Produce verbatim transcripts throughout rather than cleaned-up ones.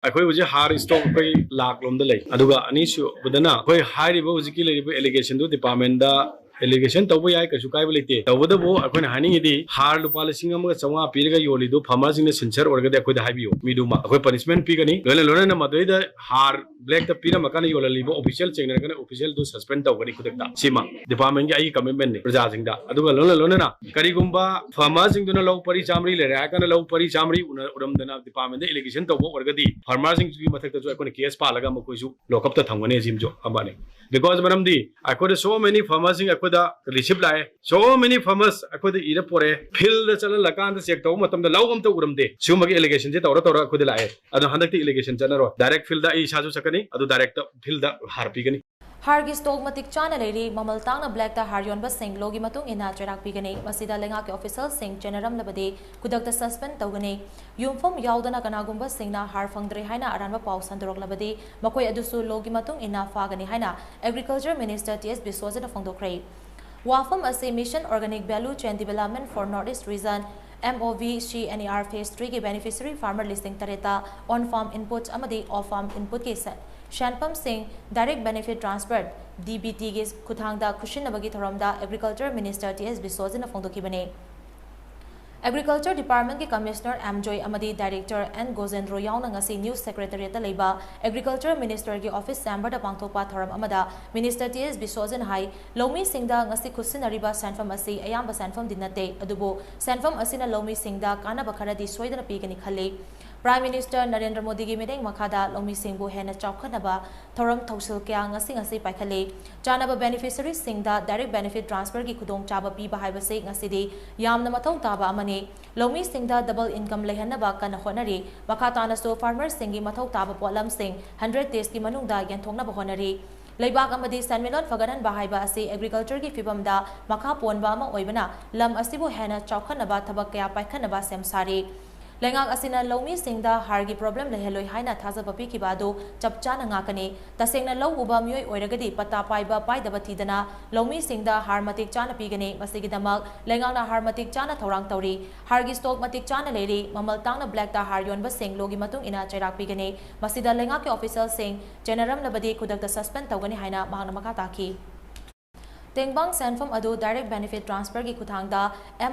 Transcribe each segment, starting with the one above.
ꯑꯩꯈꯣꯏ ꯍꯧꯖꯤꯛ ꯍꯥꯔ ꯏꯁꯇꯣꯛ ꯑꯩꯈꯣꯏ ꯂꯥꯛ ꯂꯣꯝꯗ ꯂꯩ꯫ ꯑꯗꯨꯒ ꯑꯅꯤꯁꯨꯕꯗꯅ ꯑꯩꯈꯣꯏ ꯍꯥꯏꯔꯤꯕ ꯍꯧꯖꯤꯛꯀꯤ ꯂꯩꯔꯤꯕ ꯑꯦꯂꯤꯒꯦꯁꯟꯗꯨ ꯗꯤꯄꯥꯔꯠꯃꯦꯟꯗ ꯑꯦꯂꯤꯒꯦꯁꯟ ꯇꯧꯕ ꯌꯥꯏ, ꯀꯩꯁꯨ ꯀꯥꯏꯕ ꯂꯩꯇꯦ꯫ ꯇꯧꯕꯇꯕꯨ ꯑꯩꯈꯣꯏꯅ ꯍꯥꯏꯅꯤꯡꯉꯤꯗꯤ ꯍꯥꯔ ꯂꯨꯄꯥ ꯂꯤꯁꯤꯡ ꯑꯃꯒ ꯆꯥꯝꯃꯉꯥ ꯄꯤꯔꯒ ꯌꯣꯜꯂꯤꯗꯨ ꯐꯥꯔꯃꯔꯁꯤꯡꯅ ꯁꯤꯟꯁꯤꯌꯔ ꯑꯣꯏꯔꯒꯗꯤ ꯑꯩꯈꯣꯏꯗ ꯍꯥꯏꯕꯤꯌꯨ, ꯃꯤꯗꯨꯃ ꯑꯩꯈꯣꯏ ꯄꯅꯤꯁꯃꯦꯟ ꯄꯤꯒꯅꯤ꯫ ꯂꯣꯏꯅ ꯂꯣꯏꯅꯅ ꯃꯗꯨꯗꯩꯗ ꯍꯥꯔ ꯕ꯭ꯂꯦꯛꯇ ꯄꯤꯔꯝꯃꯀꯥꯟꯗ ꯌꯣꯜꯍꯜꯂꯤꯕ ꯑꯣꯐꯤꯁꯤꯌꯦꯜ ꯆꯦꯛꯅꯔꯒꯅ ꯑꯣꯐꯤꯁꯤꯌꯦꯜꯗꯨ ꯁꯁꯄꯦꯟ ꯇꯧꯒꯅꯤ ꯈꯨꯗꯛꯇ꯫ ꯁꯤꯃ ꯗꯤꯄꯥꯔꯠꯃꯦꯟꯒꯤ ꯑꯩꯒꯤ ꯀꯃꯤꯠꯃꯦꯟꯅꯤ ꯄ꯭ꯔꯖꯥꯁꯤꯡꯗ꯫ ꯑꯗꯨꯒ ꯂꯣꯏꯅ ꯂꯣꯏꯅꯅ ꯀꯔꯤꯒꯨꯝꯕ ꯐꯥꯔꯃꯔꯁꯤꯡꯗꯨꯅ ꯂꯧ ꯄꯔꯤ ꯆꯥꯝꯃꯔꯤ ꯂꯩꯔꯦ ꯍꯥꯏꯔ ꯀꯥꯟꯗ ꯂꯧ ꯄꯔꯤ ꯆꯥꯝꯃꯔꯤ ꯎꯅ-, ꯎꯔꯝꯗꯅ ꯗꯤꯄꯥꯔꯠꯃꯦꯟꯗ ꯑꯦꯂꯤꯒꯦꯁꯟ ꯇꯧꯕ ꯑꯣꯏꯔꯒꯗꯤ ꯐꯥꯔꯃꯔꯁꯤꯡꯗꯨꯒꯤ ꯃꯊꯛꯇꯁꯨ ꯑꯩꯈꯣꯏꯅ ꯀꯦꯁ ꯄꯥꯜꯂꯒ ꯃꯈꯣꯏꯁꯨ ꯂꯣꯀꯞꯇ ꯊꯝꯒꯅꯤ꯫ ꯑꯁꯤꯃꯁꯨ ꯑꯃꯅꯤ꯫ ꯕꯤꯀꯣꯖ ꯃꯔꯝꯗꯤ ꯑꯩꯈꯣꯏꯗ so many farmersꯁꯤꯡ ꯑꯩꯈꯣꯏꯗ ꯔꯤꯁꯤꯞ ꯂꯥꯛꯑꯦ, so many farmers ꯑꯩꯈꯣꯏꯗ ꯏꯔ ꯄꯣꯔꯛꯑꯦ, ꯐꯤꯜꯗ ꯆꯠꯍꯜꯂꯀꯥꯟꯗ ꯆꯦꯛ ꯇꯧꯕ ꯃꯇꯝꯗ ꯂꯧ ꯑꯝꯇ ꯎꯔꯝꯗꯦ꯫ ꯁꯤꯒꯨꯝꯕꯒꯤ ꯑꯦꯂꯤꯒꯦꯁꯟꯁꯦ ꯇꯧꯔ ꯇꯧꯔ ꯑꯩꯈꯣꯏꯗ ꯂꯥꯛꯑꯦ꯫ ꯑꯗꯣ ꯍꯟꯗꯛꯇꯤ ꯑꯦꯂꯤꯒꯦꯁꯟ ꯆꯠꯅꯔꯣꯏ, ꯗꯥꯏꯔꯦꯛ ꯐꯤꯜꯗ ꯑꯩ ꯏꯁꯥꯁꯨ ꯆꯠꯀꯅꯤ, ꯑꯗꯨ ꯗꯥꯏꯔꯦꯛꯇ ꯐꯤꯜꯗ ꯍꯥꯔ ꯄꯤꯒꯅꯤ꯫ ꯍꯥꯔꯒꯤ ꯁ꯭ꯇꯣꯛ ꯃꯇꯤꯛ ꯆꯥꯅ ꯂꯩꯔꯤ, ꯃꯃꯜ ꯇꯥꯡꯅ ꯕ꯭ꯂꯦꯛꯇ ꯍꯥꯔ ꯌꯣꯟꯕꯁꯤꯡ ꯂꯣꯒꯤ ꯃꯇꯨꯡ ꯏꯟꯅ ꯆꯩꯔꯥꯛ ꯄꯤꯒꯅꯤ꯫ ꯃꯁꯤꯗ ꯂꯩꯉꯥꯛꯀꯤ ꯑꯣꯐꯤꯁꯤꯌꯦꯜꯁꯤꯡ ꯆꯦꯟꯅꯔꯝꯂꯕꯗꯤ ꯈꯨꯗꯛꯇ ꯁꯁꯄꯦꯟ ꯇꯧꯒꯅꯤ꯫ ꯌꯨꯝꯐꯝ ꯌꯥꯎꯗꯅ ꯀꯅꯥꯒꯨꯝꯕꯁꯤꯡꯅ ꯍꯥꯔ ꯐꯪꯗ꯭ꯔꯦ ꯍꯥꯏꯅ ꯑꯔꯥꯟꯕ ꯄꯥꯎ ꯁꯟꯗꯣꯔꯛꯂꯕꯗꯤ ꯃꯈꯣꯏ ꯑꯗꯨꯁꯨ ꯂꯣꯒꯤ ꯃꯇꯨꯡ ꯏꯟꯅ ꯐꯥꯒꯅꯤ ꯍꯥꯏꯅ ꯑꯦꯒ꯭ꯔꯤꯀꯜꯆꯔ ꯃꯤꯅꯤꯁꯇꯔ ꯇꯤ ꯑꯦꯁ ꯕꯤꯁ꯭ꯋꯖꯤꯠꯅ ꯐꯣꯡꯗꯣꯛꯈ꯭ꯔꯦ꯫ ꯋꯥꯐꯝ ꯑꯁꯤ Mission Organic Value Chain Development for North East Region, M O V C N E R Phase threeꯒꯤ beneficiary farmer ꯂꯤꯁꯤꯡ ꯇꯔꯦꯠꯇ on farm input ꯑꯃꯗꯤ off farm inputꯀꯤ ꯁꯦ-, ꯁꯦꯟꯐꯝꯁꯤꯡ direct benefit transfer, D B Tꯒꯤ ꯈꯨꯠꯊꯥꯡꯗ ꯈꯨꯠꯁꯤꯟꯅꯕꯒꯤ ꯊꯧꯔꯝꯗ agriculture minister T ꯑꯦꯁ ꯕꯤꯁ꯭ꯋꯖꯤꯠꯅ ꯐꯣꯡꯗꯣꯛꯈꯤꯕꯅꯤ꯫ Agriculture ꯗꯤꯄꯥꯔꯠꯃꯦꯟꯠꯀꯤ commissioner M ꯖꯣꯏ ꯑꯃꯗꯤ director and ꯒꯣꯖꯦꯟꯗ꯭ꯔꯣ ꯌꯥꯎꯅ ꯉꯁꯤ news ꯁꯦꯀ꯭ꯔꯦꯇꯔꯤꯌꯦꯠꯇ ꯂꯩꯕ ꯑꯦꯒ꯭ꯔꯤꯀꯜꯆꯔ ꯃꯤꯅꯤꯁꯇꯔꯒꯤ ꯑꯣꯐꯤꯁ ꯆꯦꯝꯕꯔꯗ ꯄꯥꯡꯊꯣꯛꯄ ꯊꯧꯔꯝ ꯑꯃꯗ ꯃꯤꯅꯤꯁꯇꯔ ꯇꯤ ꯑꯦꯁ ꯕꯤꯁ꯭ꯋꯖꯤꯠꯅ ꯍꯥꯏ, ꯂꯧꯃꯤꯁꯤꯡꯗ ꯉꯁꯤ ꯈꯨꯠꯁꯤꯟꯅꯔꯤꯕ ꯁꯦꯟꯐꯝ ꯑꯁꯤ ꯑꯌꯥꯝꯕ ꯁꯦꯟꯐꯝꯗꯤ ꯅꯠꯇꯦ, ꯑꯗꯨꯕꯨ ꯁꯦꯟꯐꯝ ꯑꯁꯤꯅ ꯂꯧꯃꯤꯁꯤꯡꯗ ꯀꯥꯟꯅꯕ ꯈꯔꯗꯤ ꯁꯣꯏꯗꯅ ꯄꯤꯒꯅꯤ ꯈꯜꯂꯤ꯫ ꯄ꯭ꯔꯥꯏꯝ ꯃꯤꯅꯤꯁꯇꯔ ꯅꯔꯦꯟꯗ꯭ꯔ ꯃꯣꯗꯤꯒꯤ ꯃꯤꯠꯌꯦꯡ ꯃꯈꯥꯗ ꯂꯧꯃꯤꯁꯤꯡꯕꯨ ꯍꯦꯟꯅ ꯆꯥꯎꯈꯠꯅꯕ ꯊꯧꯔꯝ ꯊꯧꯁꯤꯜ ꯀꯌꯥ ꯉꯁꯤ ꯉꯁꯤ ꯄꯥꯏꯈꯠꯂꯤ꯫ ꯆꯥꯅꯕ ꯕꯦꯅꯤꯐꯤꯁꯔꯤꯁꯤꯡꯗ ꯗꯥꯏꯔꯦꯛ ꯕꯦꯅꯤꯐꯤꯠ ꯇ꯭ꯔꯥꯟꯁꯐꯔꯒꯤ ꯈꯨꯗꯣꯡꯆꯥꯕ ꯄꯤꯕ ꯍꯥꯏꯕꯁꯤ ꯉꯁꯤꯗꯤ ꯌꯥꯝꯅ ꯃꯊꯧ ꯇꯥꯕ ꯑꯃꯅꯤ꯫ ꯂꯧꯃꯤꯁꯤꯡꯗ ꯗꯕꯜ ꯏꯟꯀꯝ ꯂꯩꯍꯟꯅꯕ ꯀꯟꯅ ꯍꯣꯠꯅꯔꯤ꯫ ꯃꯈꯥ ꯇꯥꯅꯁꯨ ꯐꯥꯔꯃꯔꯁꯤꯡꯒꯤ ꯃꯊꯧ ꯇꯥꯕ ꯄꯣꯠꯂꯝꯁꯤꯡ ꯍꯟꯗ꯭ꯔꯦꯠ ꯗꯦꯖꯀꯤ ꯃꯅꯨꯡꯗ ꯌꯦꯟꯊꯣꯛꯅꯕ ꯍꯣꯠꯅꯔꯤ꯫ ꯂꯩꯕꯥꯛ ꯑꯃꯗꯤ ꯁꯦꯟꯃꯤꯠꯂꯣꯟ ꯐꯒꯠꯍꯟꯕ ꯍꯥꯏꯕ ꯑꯁꯤ ꯑꯦꯒ꯭ꯔꯤꯀꯜꯆꯔꯒꯤ ꯐꯤꯕꯝꯗ ꯃꯈꯥ ꯄꯣꯟꯕ ꯑꯃ ꯑꯣꯏꯕꯅ ꯂꯝ ꯑꯁꯤꯕꯨ ꯍꯦꯟꯅ ꯆꯥꯎꯈꯠꯅꯕ ꯊꯕꯛ ꯀꯌꯥ ꯄꯥꯏꯈꯠꯅꯕ ꯁꯦꯝ ꯁꯥꯔꯤ꯫ ꯂꯩꯉꯥꯛ ꯑꯁꯤꯅ ꯂꯧꯃꯤꯁꯤꯡꯗ ꯍꯥꯔꯒꯤ problem ꯂꯩꯍꯜꯂꯣꯏ ꯍꯥꯏꯅ ꯊꯥꯖꯕ ꯄꯤꯈꯤꯕ ꯑꯗꯨ ꯆꯞ ꯆꯥꯅ ꯉꯥꯛꯀꯅꯤ꯫ ꯇꯁꯦꯡꯅ ꯂꯧ ꯎꯕ ꯃꯤꯑꯣꯏ ꯑꯣꯏꯔꯒꯗꯤ ꯄꯠꯇꯥ ꯄꯥꯏꯕ ꯄꯥꯏꯗꯕ ꯊꯤꯗꯅ ꯂꯧꯃꯤꯁꯤꯡꯗ ꯍꯥꯔ ꯃꯇꯤꯛ ꯆꯥꯅ ꯄꯤꯒꯅꯤ꯫ ꯃꯁꯤꯒꯤꯗꯃꯛ ꯂꯩꯉꯥꯛꯅ ꯍꯥꯔ ꯃꯇꯤꯛ ꯆꯥꯅ ꯊꯧꯔꯥꯡ ꯇꯧꯔꯤ꯫ ꯍꯥꯔꯒꯤ stock ꯃꯇꯤꯛ ꯆꯥꯅ ꯂꯩꯔꯤ꯫ ꯃꯃꯜ ꯇꯥꯡꯅ blackꯇ ꯍꯥꯔ ꯌꯣꯟꯕꯁꯤꯡ lawꯒꯤ ꯃꯇꯨꯡ ꯏꯟꯅ ꯆꯩꯔꯥꯛ ꯄꯤꯒꯅꯤ꯫ ꯃꯁꯤꯗ ꯂꯩꯉꯥꯛꯀꯤ officialꯁꯤꯡ ꯆꯦꯟꯅꯔꯝꯂꯕꯗꯤ ꯈꯨꯗꯛꯇ suspend ꯇꯧꯒꯅꯤ ꯍꯥꯏꯅ ꯃꯍꯥꯛꯅ ꯃꯈꯥ ꯇꯥꯈꯤ꯫ ꯇꯦꯡꯕꯥꯡ ꯁꯦꯟꯐꯝ ꯑꯗꯨ direct benefit transferꯒꯤ ꯈꯨꯠꯊꯥꯡꯗ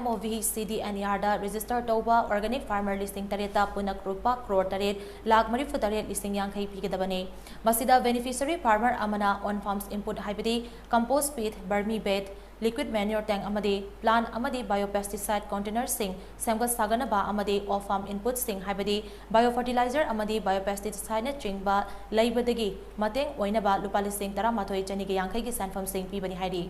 MOVCDNERꯗ register ꯇꯧꯕ organic farmer ꯂꯤꯁꯤꯡ ꯇꯔꯦꯠꯇ ꯄꯨꯟꯅ ꯂꯨꯄꯥ ꯀ꯭ꯔꯣꯔ ꯇꯔꯦꯠ ꯂꯥꯈ ꯃꯔꯤꯐꯨ ꯇꯔꯦꯠ ꯂꯤꯁꯤꯡ ꯌꯥꯡꯈꯩ ꯄꯤꯒꯗꯕꯅꯤ꯫ ꯃꯁꯤꯗ beneficiary farmer ꯑꯃꯅ on farms input ꯍꯥꯏꯕꯗꯤ compost feed, vermi bed, liquid manure tank ꯑꯃꯗꯤ plant ꯑꯃꯗꯤ biopesticide containerꯁꯤꯡ ꯁꯦꯝꯒꯠ ꯁꯥꯒꯠꯅꯕ ꯑꯃꯗꯤ off farm inputꯁꯤꯡ ꯍꯥꯏꯕꯗꯤ biofertilizer ꯑꯃꯗꯤ biopesticideꯅꯆꯤꯡꯕ ꯂꯩꯕꯗꯒꯤ ꯃꯇꯦꯡ ꯑꯣꯏꯅꯕ ꯂꯨꯄꯥ ꯂꯤꯁꯤꯡ ꯇꯔꯥꯃꯥꯊꯣꯏ ꯆꯅꯤꯒ ꯌꯥꯡꯈꯩꯒꯤ ꯁꯦꯟꯐꯝꯁꯤꯡ ꯄꯤꯕꯅꯤ ꯍꯥꯏꯔꯤ꯫